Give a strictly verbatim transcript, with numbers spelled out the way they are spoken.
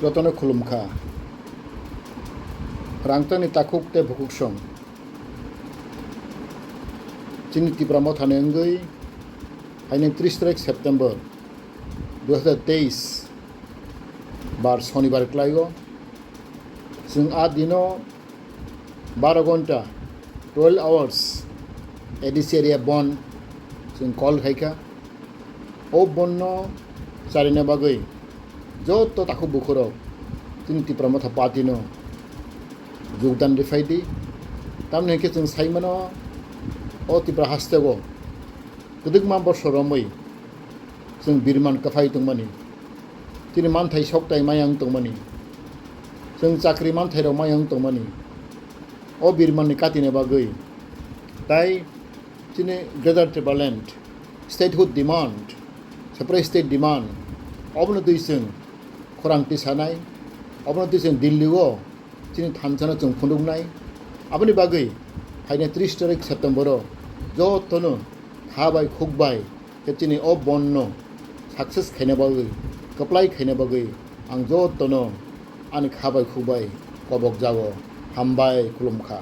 Jotono khulumkha. Rangchakni takhuk tei bukhuksong. Chini Tipra Mothani wngwi haino tris tarik September dui hazar teis bar Sonibar kwlaio. Chwng a dino baro gonta, twelve hours, A D C area bond chwng call khaikha. O bondno charina bagwi joto takhuk bukhurok chini Tipra Motha Party-no jogdan rwphaidi. Tamni hinkhe chwng saimano, o Tipra hasteo kwdwkma bosor romwi chwng birman kwphai tongmani, chini manthai sokthai maya wng tongmani, chwng chakri manthairok maya wng tongmani, o birmanni katina bagwi tai chini Greater Tipraland statehood demand, separate state demand, obono twi chwng khorang tisanai, obono twi chwng Delhi-o chini thansano chwng phunuknai. Aboni bagwi haino tris tarik September-o jotono kha bai khuk bai khe chini o bondno success khaina bagwi, kwplai khaina bagwi ang jotono ani kha bai khuk bai kobok jago. Hambai, khulumkha.